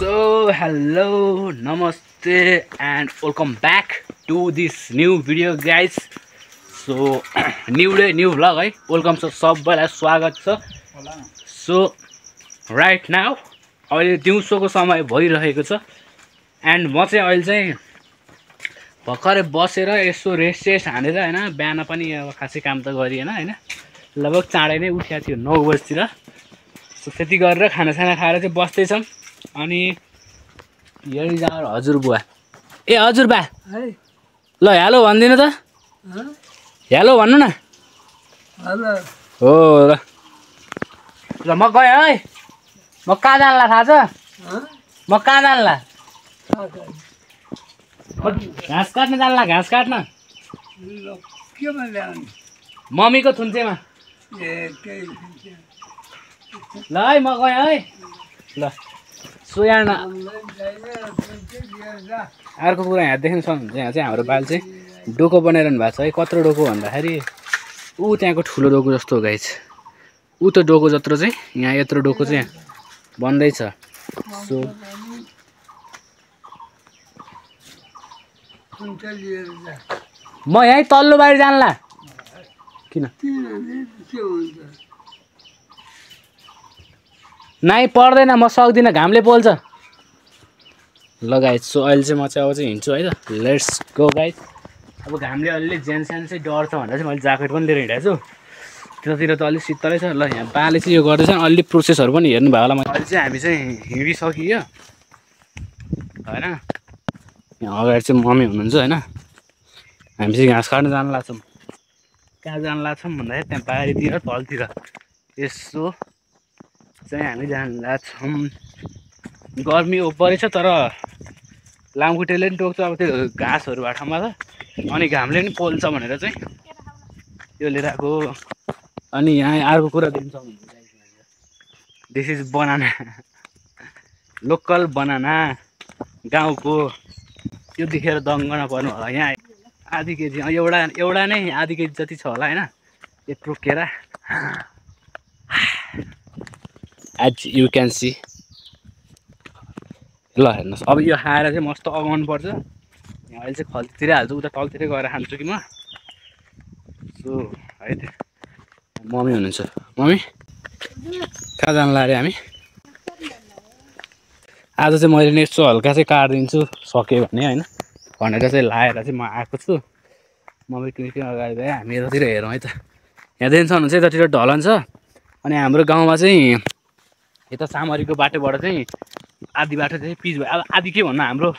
So hello, namaste and welcome back to this new video guys. So new day, new vlog है. Welcome छ सबैलाई स्वागत छ. So right now अहिले दिउँसोको समय भइरहेको छ and म चाहिँ अहिले चाहिँ भर्खरै बसेर यसो रेस्ट हानेर हैन बिहान पनि अब खासै काम त गरिएन हैन लगभग चाँडै नै उठ्या थियो 9 बजेतिर. सो त्यति गरेर खानासाना खाएर चाहिँ बस्दै छम अनि यही जाँगर हजुरबुवा ए हजुरबा ल हेलो भन्दिनु त हेलो भन्नु न हेलो हो ल ल म गएँ है म कहाँ जानला थाहा छ म कहाँ जानला घाँस काट्न जानला घाँस काट्न केमा ल्याउने मम्मीको थुन्चेमा ल है म गएँ है ल सो यहाँ अर्को कुरा यहाँ देख्न सक्नुहुन्छ यहाँ चाहिँ हाम्रो बाल चाहिँ डोको बनाइरहनु भएको छ है. कत्रो डोको भन्दाखेरि ऊ त्यहाँको ठुलो डोको जस्तो हो गाइस. ऊ त डोको जत्रो चाहिँ यहाँ यत्रो डोको चाहिँ यहाँ बन्दैछ. सो म यहीँ तल्लो बाहिर जानला किन नाइ पर्दैन म सक्दिनँ घामले पोल्छ ल गाइस. सो अहिले चाहिँ म चाहिँ अब चाहिँ हिँड्छु है त. Let's go guys. अब घामले अलि ज्यान स्यान चाहिँ डर छ भनेर चाहिँ मैले ज्याकेट पनि लिएर हिँडेको छु. त्यतातिर त अलिक शीतलै छ. ल यहाँ बाले चाहिँ यो गर्दैछ अलि प्रोसेसहरू पनि हेर्नु भयो होला. अहिले चाहिँ हामी चाहिँ हिँडिसकियो होइन. यहाँ अगाडि चाहिँ मम्मी हुनुहुन्छ होइन. हामी चाहिँ घाँस काट्न जान लाग्छौँ. कहाँ जान लाग्छौँ भन्दाखेरि त्यहाँ बारीतिर तलतिर यसो चाहिँ हामी जान लाग्छौँ. गर्मी ओपरै छ तर लामखुट्टेले पनि टोक्छ अब त्यो घाँसहरू भएको ठाउँमा त अनि घामले पनि पोल्छ भनेर चाहिँ त्यो लिएर आएको. अनि यहाँ अर्को कुरा देख्न सक्नुहुन्छ this is banana local banana गाउँको. त्यो देखेर दङ्ग नपर्नु होला. यहाँ आधी केजी एउटा नै आधी केजी जति छ होला होइन यत्रो केरा एज यु क्यान सी. ल हेर्नुहोस् अब यो खाएर चाहिँ मस्त अगाउनु पर्छ. यहाँ अहिले चाहिँ खल्तीतिरै हाल्छु उता तलतिरै गएर खान्छु कि म. सो है त मम्मी हुनुहुन्छ. मम्मी कहाँ जानु अरे हामी आज चाहिँ मैले नेक्स्ट हल्का चाहिँ काटिदिन्छु सक्यो भने होइन भनेर चाहिँ लाएर चाहिँ म आएको छु. मम्मी किन अगाडि गएँ हामी यतातिर हेरौँ है त. यहाँ देख्न सक्नुहुन्छ यतातिर ढलन छ अनि हाम्रो गाउँमा चाहिँ यता सामरीको बाटोबाट चाहिँ आधी बाटो चाहिँ पिच भयो. अब आधी के भन्नु हाम्रो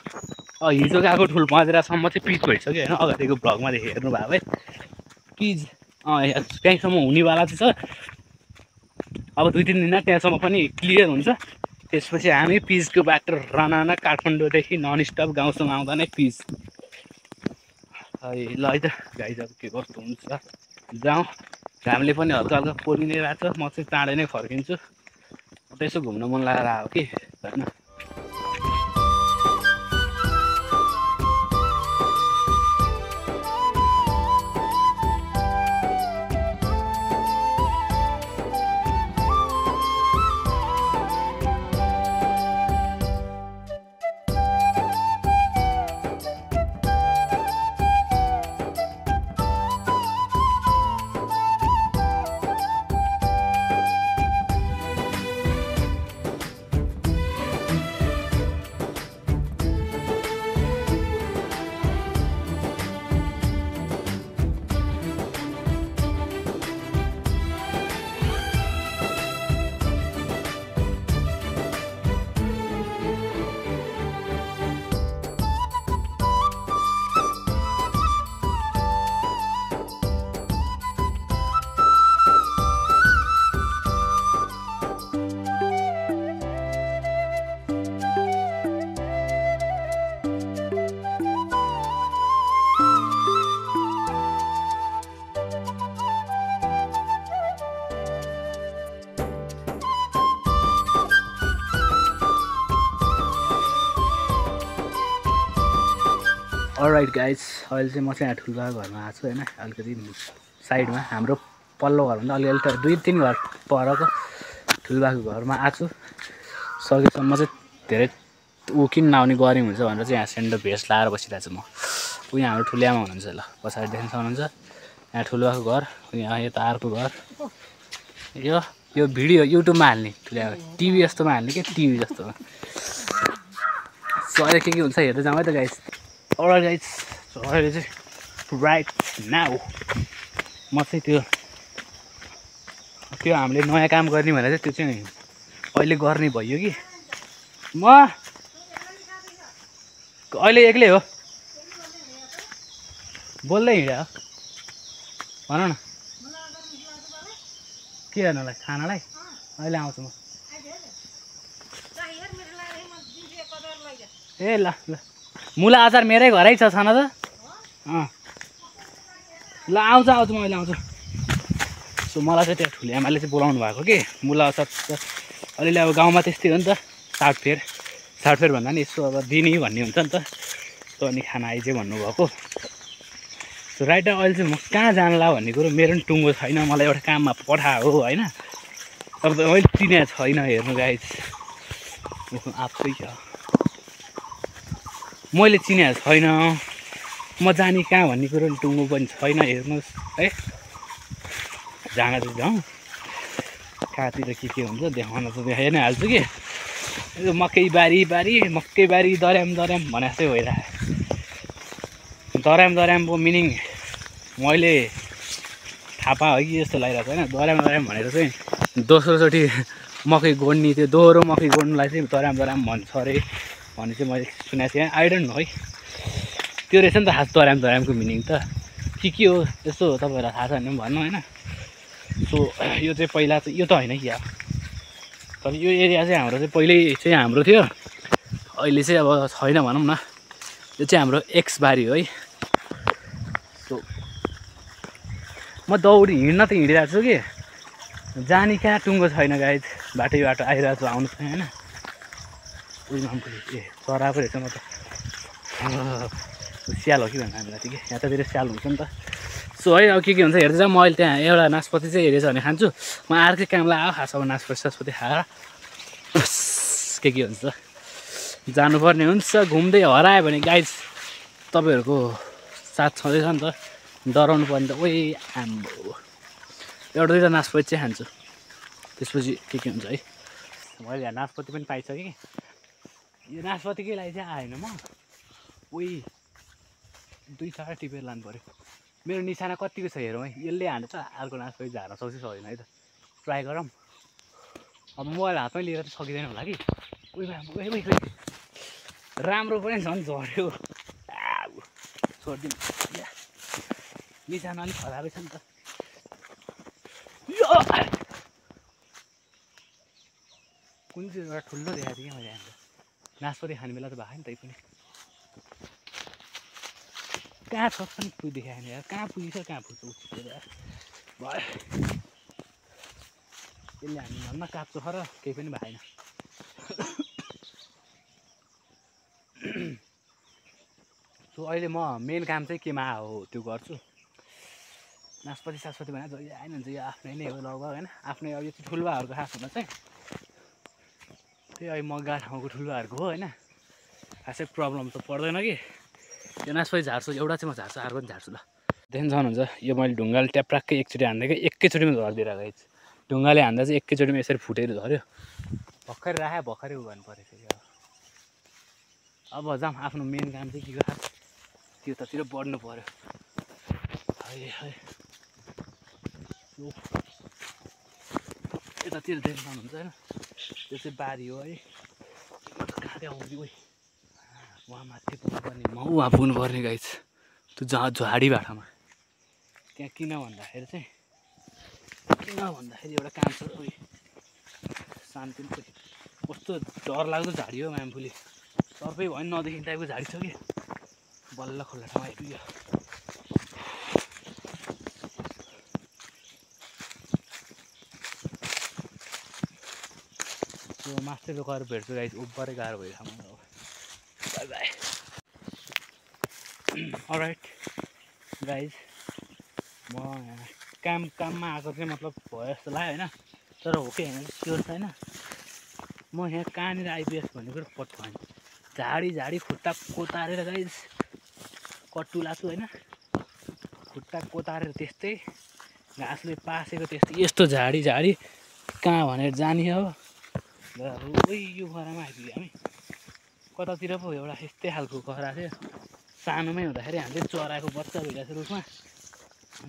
हिजो गएको ठुल पँधेरासम्म चाहिँ पिच भइसक्यो होइन. अगाडिको भ्लगमा हेर्नु भयो है पिच त्यहीँसम्म हुनेवाला चाहिँ छ. अब 2-3 दिन त्यहाँसम्म पनि क्लियर हुन्छ. त्यसपछि हामी पिचको बाटो रनाना काठमाडौँदेखि नन स्टप गाउँसम्म आउँदा नै पिच. ल है त गाइज अब के कस्तो हुन्छ जाउँ. घामले पनि हल्का हल्का पोलि नै रहेछ. म चाहिँ चाँडै नै फर्किन्छु. त्यसो घुम्न मन लागेर आयो कि होइन. अलराइट गाइज अहिले चाहिँ म चाहिँ यहाँ ठुल्बाको घरमा आएको छु होइन अलिकति साइडमा हाम्रो पल्लो घरमा चाहिँ अलिअलि 2-3 घर परको ठुल्बाको घरमा आएको छु सकेसम्म चाहिँ धेरै ऊ किन नआउने गरम हुन्छ भनेर चाहिँ यहाँ सेन्डो भेस्ट लाएर बसिरहेको छु म ऊ यहाँ हाम्रो ठुलियामा हुनुहुन्छ ल पछाडि देख्न सक्नुहुन्छ यहाँ ठुल्बाको घर यहाँ यता अर्को घर यो भिडियो युट्युबमा हाल्ने ठुलियामा टिभी जस्तोमा हाल्ने कि टिभी जस्तोमा सो अहिले के हुन्छ हेर्दै जाउँ है त गाइस अलराइट गाइस सो अहिले चाहिँ राइट नाउ म चाहिँ त्यो हामीले नयाँ काम गर्ने भनेर चाहिँ त्यो चाहिँ अहिले गर्ने भयो कि म अहिले एक्लै हो बोल्दै हिँड्यो भन न के गर्नलाई खानालाई अहिले आउँछु म ए ल ल मुला अचार मेरै घरै छ छन त ल आउँछ म अहिले आउँछु सो मलाई चाहिँ त्यहाँ ठुले आमाले चाहिँ बोलाउनु भएको कि मुला अचार अलिअलि अब गाउँमा त्यस्तै हो नि त साटफेर भन्दा नि यसो अब दिने भन्ने हुन्छ नि त त्यो अनि खाना आइज भन्नुभएको सो राइट अहिले चाहिँ म कहाँ जानला भन्ने कुरो मेरो पनि टुङ्गो छैन मलाई एउटा काममा पठायो होइन अब त मैले चिनेको छैन हेर्नु गाइज आफै छ मैले चिनेको छैन म जाने कहाँ भन्ने कुरो टुङ्गो पनि छैन हेर्नुहोस् है जान चाहिँ जाउँ कहाँतिर के हुन्छ देखाउन त देखाइ नै हाल्छु कि यो मकै बारी दर्याम भने जस्तै भइरहेको दर्यामको मिनिङ मैले थाहा पाएँ कि जस्तो लागिरहेको होइन दर्याम भनेर चाहिँ दोस्रोचोटि मकै गोड्ने त्यो दोहोरो मकै गोड्नुलाई चाहिँ दर्याम भन्छ अरे भन्ने चाहिँ मैले सुनेको थिएँ आई डोन्ट नो है त्यो रहेछ नि त खास दर्यामको मिनिङ त के हो यसो तपाईँहरूलाई थाहा छ भने पनि भन्नु होइन सो यो चाहिँ पहिला चाहिँ यो त होइन कि तर यो एरिया चाहिँ हाम्रो चाहिँ पहिल्यै चाहिँ हाम्रो थियो अहिले चाहिँ अब छैन भनौँ न यो चाहिँ हाम्रो एक्स बारी हो है सो म दौडी हिँड्न त हिँडिरहेको छु कि जाने कहाँ टुङ्गो छैन गाइज बाटो आइरहेको छु आउनु छैन होइन ए चराको रहेछ म त स्याल हो कि भन्नु हामीलाई कि यतातिर स्याल हुन्छ नि त सो है अब के हुन्छ हेर्दै म अहिले त्यहाँ एउटा नासपति चाहिँ हेरेछ भने खान्छु म अर्कै कामलाई आऊ खास अब नासपति खाएर के हुन्छ जानुपर्ने हुन्छ घुम्दै हरायो भने गाइज तपाईँहरूको साथ छँदैछ नि त डराउनु पर्ने त ओइ आम्बो एउटा 2टा नासपति चाहिँ खान्छु त्यसपछि के हुन्छ है मैले यहाँ नासपति पनि पाइसकेँ कि यो नासपतिकै लागि चाहिँ आएन म ओइ 2-4 टिपेर लानु पऱ्यो मेरो निशाना कतिको छ हेरौँ है यसले हान्छ अर्को नासपति झार्न सक्छ सक्दैन है त ट्राई गरौँ अब मोबाइल हातमै लिएर त सकिँदैन होला कि राम्रो पनि झन् झऱ्यो छोडिदिनु निशाना अलिक खराबै छ नि त कुन चाहिँ एउटा ठुलो देखाएको थिएँ कि मैले हाम्रो नासपति खाने बेला त भएको नि तै पनि कहाँ छ पनि पुगी देखाएन यार कहाँ पुगिछ कहाँ पुग्छ उचित भयो त्यसले हामी घरमा काप्चो ख र केही पनि भएन सो अहिले म मेन काम चाहिँ केमा हो त्यो गर्छु नासपति भने जहिले आएन हुन्छ यो आफ्नै नै हो लगभग होइन आफ्नै अब यो चाहिँ ठुल्बाहरूको खास हुन चाहिँ त्यही अहिले म गाँठ ठाउँको ठुल्बाहरूको हो होइन खासै प्रब्लम त पर्दैन कि यो नासपति झार्छु एउटा चाहिँ म झार्छु अर्को पनि झार्छु ल देखिन सक्नुहुन्छ यो मैले ढुङ्गाले ट्याप्राक्कै एकचोटि हान्दै एकैचोटिमा झरिदिएर गएँ ढुङ्गाले हान्दा चाहिँ एकैचोटिमा यसरी फुटेर झऱ्यो भर्खरै राख्यो भर्खरै उ गर्नु पऱ्यो फेरि अब जाऊँ आफ्नो मेन काम चाहिँ के गर्छ त्यतातिर बढ्नु पऱ्यो है यतातिर देख्न सक्नुहुन्छ होइन त्यो चाहिँ बारी हो है कहाँ आउँछु ओइ उहाँ माथि पुग्नुपर्ने म उहाँ पुग्नुपर्ने गाइज त्यो झाडी बाटोमा त्यहाँ किन भन्दाखेरि एउटा काम छ उयो शान्ति कस्तो डरलाग्दो झाडी हो म्यामफुली सर्फै भयो नि नदेखिने टाइपको झाडी छ कि बल्ल खोल्ला ठाउँ आइपुग्यो त्यो मास्टर गएर भेट्छु गाइज उब्बरै गाह्रो भइरहेको मलाई बाई बाई अलराइट गाइज म यहाँ काममा आएको चाहिँ मतलब भयो जस्तो लाग्यो होइन तर हो कि होइन स्योर छैन म यहाँ कहाँनिर आइपिएस भन्ने कुरो पत्तो होइन झाडी खुट्टा कोतारेर गाइज कट्टु लाग्छु होइन खुट्टा कोतारेर त्यस्तै घाँसले पासेको त्यस्तै यस्तो झाडी कहाँ भनेर जाने हो र यो गरामा आइपुग्यो हामी कतातिर पो एउटा यस्तै खालको गरा थियो सानोमै हुँदाखेरि हामीले चराको बच्चा भइरहेको रूपमा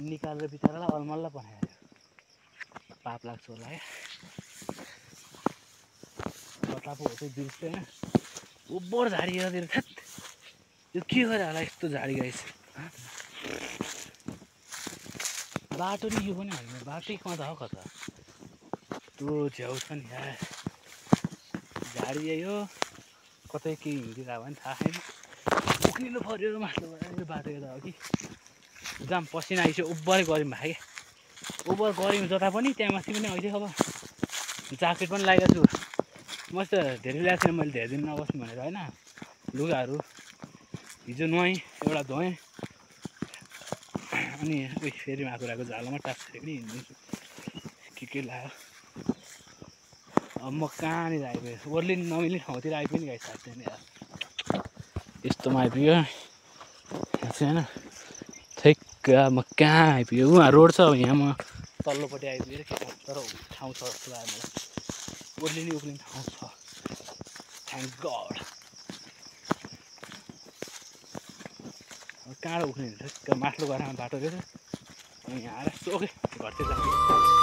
निकालेर बिचरालाई अलमल्ल बनाएर पाप लाग्छ होला क्या कता पो हो चाहिँ बिर्स्यो होइन उब्बर झाडी हेरेर थ्यात यो के गरे होला यस्तो झाडी गाइस बाटो नि यो पनि होइन बाटै कता हो कता त्यो झ्याउ छ नि यार झाडी यो कतै केही हिँडिरहेको भने थाहा छैन उक्लिनु पऱ्यो माथि यो बाटो यता हो कि जाम पसिना आइसक्यो उब्बरै गऱ्यौँ भाइ क्या उब्बर गऱ्यौँ जता पनि त्यहाँ माथि पनि अहिले अब ज्याकेट पनि लगाएको छु म त धेरै ल्याएको थिएँ मैले धेरै दिन नबस्नु भनेर होइन लुगाहरू हिजो नुहाएँ एउटा धोएँ अनि फेरि माकुराको झालोमा टाँसेर पनि हिँड्दैछु के लाग्यो अब म कहाँनिर आइपुगेँ ओर्ली नमिल्ने ठाउँतिर आइपुग्यो नि गाई साथी नि यस्तोमा आइपुग्यो होइन ठिक म कहाँ आइपुग्यो उहाँ रोड छ अब यहाँ म तल्लोपट्टि आइपुगेर के तर ठाउँ छ जस्तो लाग्यो मलाई ओर्लिने उक्लिने ठाउँ छ थ्याङ्क गड कहाँबाट उक्लिने ठिक्क माथिल्लो गरामा बाटो रहेछ अनि यहाँ आएर ओके घरतिर जान्छ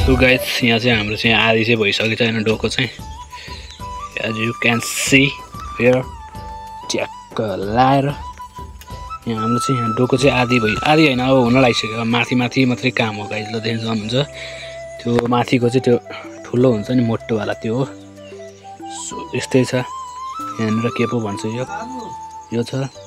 सो गाइस यहाँ चाहिँ हाम्रो चाहिँ आधी चाहिँ भइसकेको छ होइन डोको चाहिँ as you can see here ट्याक्क लाएर यहाँ हाम्रो चाहिँ यहाँ डोको चाहिँ आधी होइन अब हुन लागिसक्यो माथि मात्रै काम हो गाइस ल देख्न सक्नुहुन्छ त्यो माथिको चाहिँ त्यो ठुलो हुन्छ नि मोटोवाला त्यो हो सो यस्तै छ यहाँनिर के पो भन्छ यो छ